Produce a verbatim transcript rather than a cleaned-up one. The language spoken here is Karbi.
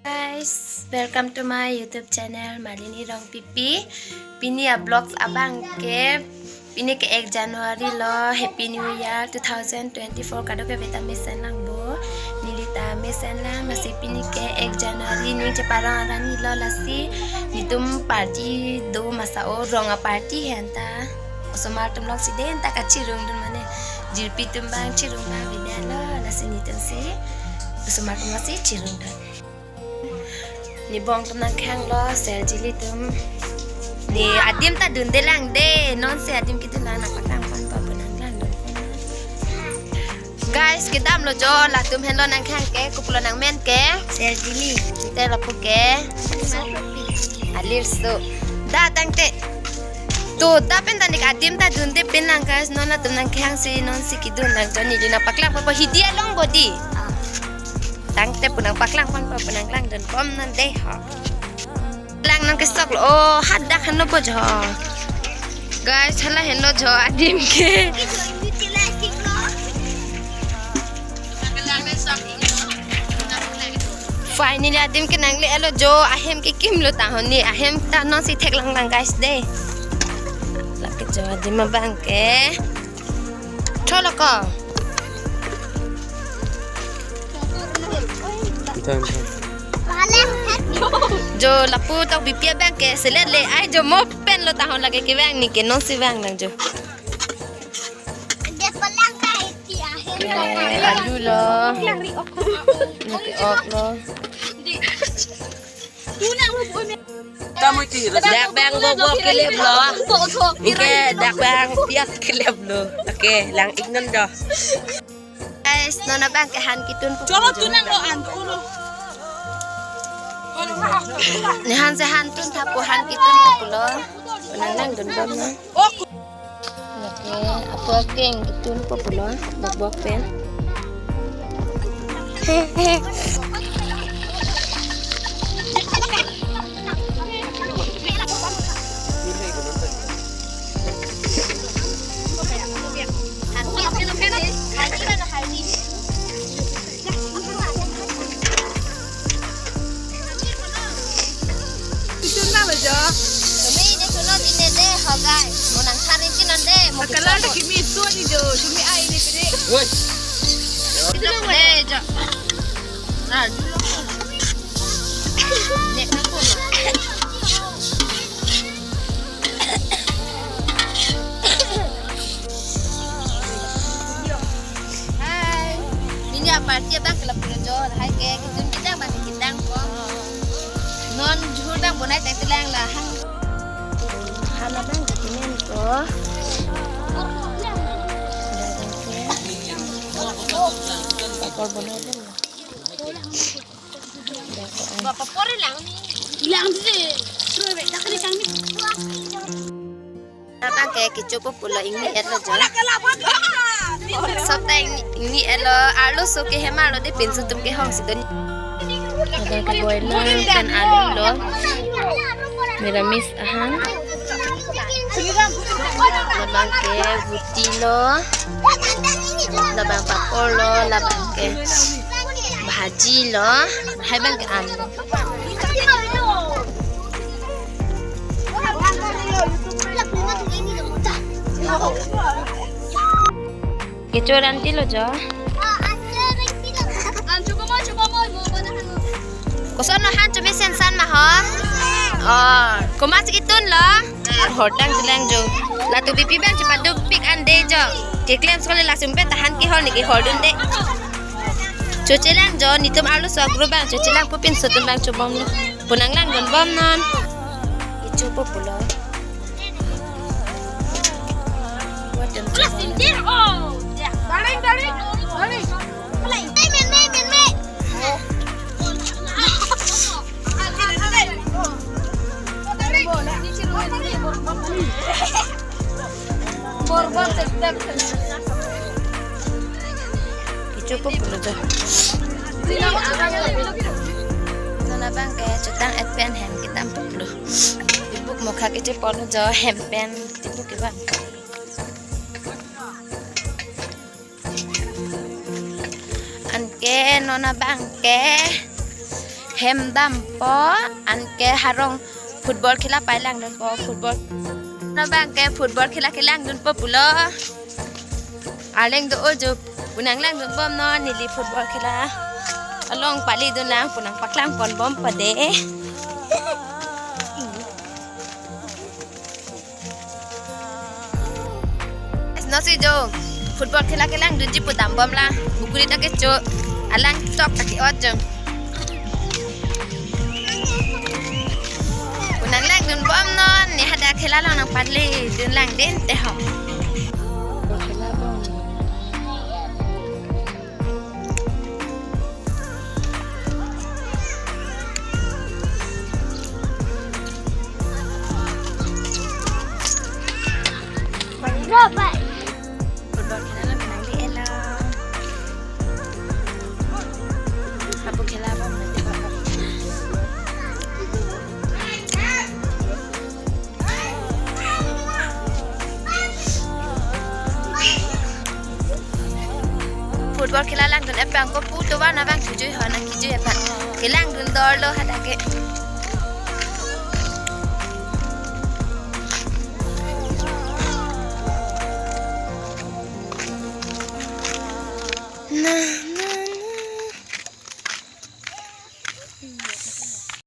Guys, welcome to my YouTube channel, Malini Rongpipi. Pini a-vlogs abang ke, pini ke ek January lo, Happy New Year two thousand twenty-four kadokave ta mesen lang bo. Neli ta mesen lang, lasi pini ke ek January, ning cheparong arni lo, lasi netum party do masa o rong a-party hen ta. Osomar atum along si den ta kachirung dun mane. Jirpi atum abang chirung abang bida lo, lasi netum si osomar atum along si chirung dun. Ne bong atum nangkhang lo, sel jili atum. Ne adim ta dunde lang de, non si adim kedun lang nangpaklang pon pa pu nanglang dun. Guys, kedam lo jo, latum henlo nangkhang ke, kopulo nangmen ke. Sel jili. Te lapu ke. Alir so. Da tangte. To, da pen ta ne adim ta dunde pen lang guys, non latum nangkhang si, non si kedun lang jo, neli nangpaklang pon pa hidi along bodi. Tangte pu nangpaklang pon pa pu nanglang dun bom non de ho. Lang nangkesok lo, oh, hadak henlo bo jo. Guys, hala henlo jo, adim ke. Finally, adim ke nangle-et lo jo, ahem kekim lo ta honi, ahem ta non si thek lang lang guys de. Lake jo, adim abang ke. Tholo ko. Jo lapu tok bipi abang ke selet le ai jo mo pen lo ta hon lake kevang ne ke non si vang lang jo. Eh, alu lo. Ne ke-ok lo. Dak bang bok bok kelep lo. Ke dak bang piak kelep lo. Oke, lang-ik non do. Guys, non abang ke han ketun pu. Cholo tunang lo an ulo. Ne han si han tun tha pu han ketun pu lo. Nanglang dun bom non. Oke, apo akeng ketun pu lo. Bok bok pen. Chun na ba jo? Kami ini chun na di ne de, ho guys. Mo nangthan rinti non de, mo. Akala ta kimi so ni jo, chumi ai ni pede. Woi. De jo. Na, ne na ko. Hai. Pini a-party abang ke lapu lo jo. Hai ke, ketun kedang abang ke kedang ko. Non jhur abang bonai tang telang la. Han. Han abang ke pini ko. Papor bonai telang. Papor lang ni. Lang di. Terus be, dak ni sang ni. Abang ke kecho pu lo, ingni-et lo jo. Sop ta ingni-et lo, arloso ke hem arlo de pinso atum kehong si dun. Abang ke boiler kan alu lo. Meramis ahan. Labang ke buti lo. Labang papor lo, labang ke bhaji lo. Hai abang ke am lo. Kecho ran ti lo jo. Koson lo han chumi sensan ma ho? Oh, komat si ketun lo? Hordang telang jo. Latum bipi abang chepaduk pik an de jo. Keklem sekali langsung pe tahan kehor ne kehor dun de. Chochelang jo, netum arloso a-group abang chochelang pu pinso atum abang chobom lo. Pu nanglang dun bom non. Kecho pu lo. Darling, darling, darling. Kecho pu lo jo. Non abang ke chotang-et pen hem kedam pu lo. Bibuk mokha kecho pu lo jo, hem pen tibuk kevang. Anke non abang ke Hem dampo, anke harong football khela pailangdunpo, football. Non abangke football khela kelangdunpo pulo. Arleng do ojo, pu nanglangdunbom non, neli football khela along palidunlang pu nangpaklangponbompo de. Guys, non si jo, football khela kelangdunji pu dambomlang. Bukuri ta kecho, alang tok ta ke-ot jo. Pu nanglangdunbom non, ne hadak khela along nangpalidunlang dente ho. Football khela along nangli-etlo. Apo khela abang nanti bapak. Football khela langdun abang ko pu tovar abang thujui ho nangkijui abang. Kelangdun dorlo hadak ke.